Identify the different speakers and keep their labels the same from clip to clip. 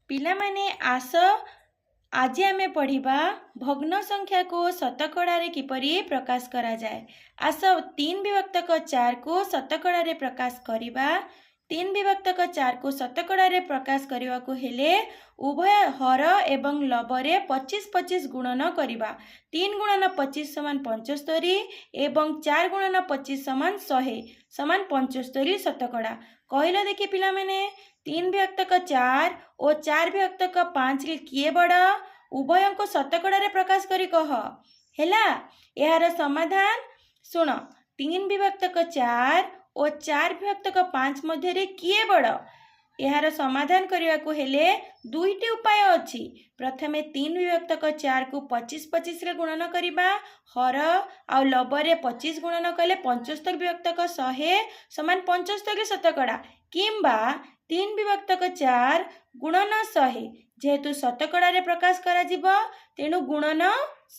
Speaker 1: ପିଲାମାନେ, ଆସ, ଆଜି ଆମେ ପଢ଼ିବା ଭଗ୍ନ ସଂଖ୍ୟାକୁ ଶତକଡ଼ାରେ କିପରି ପ୍ରକାଶ କରାଯାଏ। ଆସ, ତିନି ବିଭକ୍ତକ ଚାରିକୁ ଶତକଡ଼ାରେ ପ୍ରକାଶ କରିବା। ତିନି ବିଭକ୍ତକ ଚାରିକୁ ଶତକଡ଼ାରେ ପ୍ରକାଶ କରିବାକୁ ହେଲେ ଉଭୟ ହର ଏବଂ ଲବରେ 25 25 ଗୁଣନ କରିବା। 3 ଗୁଣନ 25 ସମାନ 75 ଏବଂ 4 ଗୁଣନ 25 ସମାନ 100 ସମାନ 75 ଶତକଡ଼ା। କହିଲ ଦେଖି ପିଲାମାନେ, ତିନି ବିଭକ୍ତକ ଚାରି ଓ ଚାରି ବିଭକ୍ତକ ପାଞ୍ଚରେ କିଏ ବଡ଼? ଉଭୟଙ୍କୁ ଶତକଡ଼ାରେ ପ୍ରକାଶ କରି କହ। ହେଲା, ଏହାର ସମାଧାନ ଶୁଣ। ତିନି ବିଭକ୍ତକ ଚାରି ଓ ଚାରି ବିଭକ୍ତକ ପାଞ୍ଚ ମଧ୍ୟରେ କିଏ ବଡ଼? ଏହାର ସମାଧାନ କରିବାକୁ ହେଲେ ଦୁଇଟି ଉପାୟ ଅଛି। ପ୍ରଥମେ ତିନି ବିଭକ୍ତକ ଚାରିକୁ 25 25ରେ ଗୁଣନ କରିବା। ହର ଆଉ ଲବରେ 25 ଗୁଣନ କଲେ 75 ବିଭକ୍ତକ 100 ସମାନ 75 ଶତକଡ଼ା, କିମ୍ବା ତିନି ବିଭକ୍ତକ ଚାରି ଗୁଣନ 100। ଯେହେତୁ ଶତକଡ଼ାରେ ପ୍ରକାଶ କରାଯିବ, ତେଣୁ ଗୁଣନ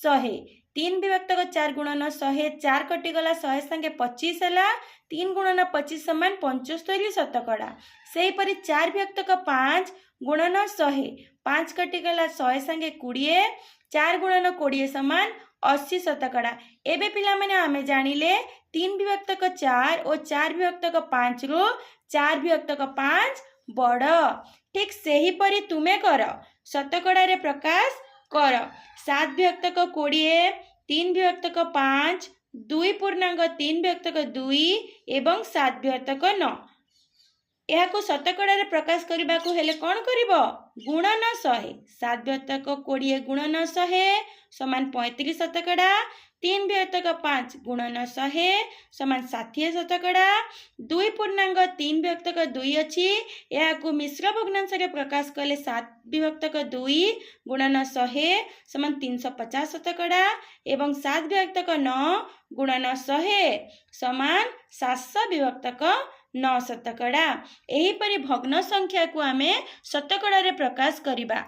Speaker 1: 100। ତିନି ବିଭକ୍ତକ ଚାରି ଗୁଣନ 100, ଚାରି କଟିଗଲା, 100 ସାଙ୍ଗେ 25 ହେଲା। ତିନି ଗୁଣନ 25 ସମାନ 75 ଶତକଡ଼ା। ସେହିପରି ଚାରି ବିଭକ୍ତକ ପାଞ୍ଚ ଗୁଣନ 100, ପାଞ୍ଚ କଟିଗଲା, 100 ସାଙ୍ଗେ 20, ଚାରି ଗୁଣନ 20 ସମାନ 80 ଶତକଡ଼ା। ଏବେ ପିଲାମାନେ, ଆମେ ଜାଣିଲେ ତିନି ବିଭକ୍ତକ ଚାରି ଓ ଚାରି ବିଭକ୍ତକ ପାଞ୍ଚରୁ ଚାରି ବିଭକ୍ତକ ପାଞ୍ଚ ବଡ଼। ଠିକ୍ ସେହିପରି ତୁମେ କର, ଶତକଡ଼ାରେ ପ୍ରକାଶ କର। ସାତ ବିଭକ୍ତକ 20, ତିନି ବିଭକ୍ତକ ପାଞ୍ଚ, 2.3 ବିଭକ୍ତକ ଦୁଇ ଏବଂ ସାତ ବିଭକ୍ତକ ନଅ, ଏହାକୁ ଶତକଡ଼ାରେ ପ୍ରକାଶ କରିବାକୁ ହେଲେ କ'ଣ କରିବ? ଗୁଣନ 100। ସାତ ବିଭକ୍ତକ 20 ଗୁଣନ 100 ସମାନ 35 ଶତକଡ଼ା। ତିନି ବିଭକ୍ତକ ପାଞ୍ଚ ଗୁଣନ 100 ସମାନ 60 ଶତକଡ଼ା। 2.3 ବିଭକ୍ତକ ଦୁଇ ଅଛି, ଏହାକୁ ମିଶ୍ର ଭଗ୍ନାଂଶରେ ପ୍ରକାଶ କଲେ ସାତ ବିଭକ୍ତକ ଦୁଇ ଗୁଣନ 100 ସମାନ 350 ଶତକଡ଼ା ଏବଂ ସାତ ବିଭକ୍ତକ ନଅ ଗୁଣନ 100 ସମାନ 700 ବିଭକ୍ତକ 9 ଶତକଡ଼ା। ଏହିପରି ଭଗ୍ନ ସଂଖ୍ୟାକୁ ଆମେ ଶତକଡ଼ାରେ ପ୍ରକାଶ କରିବା।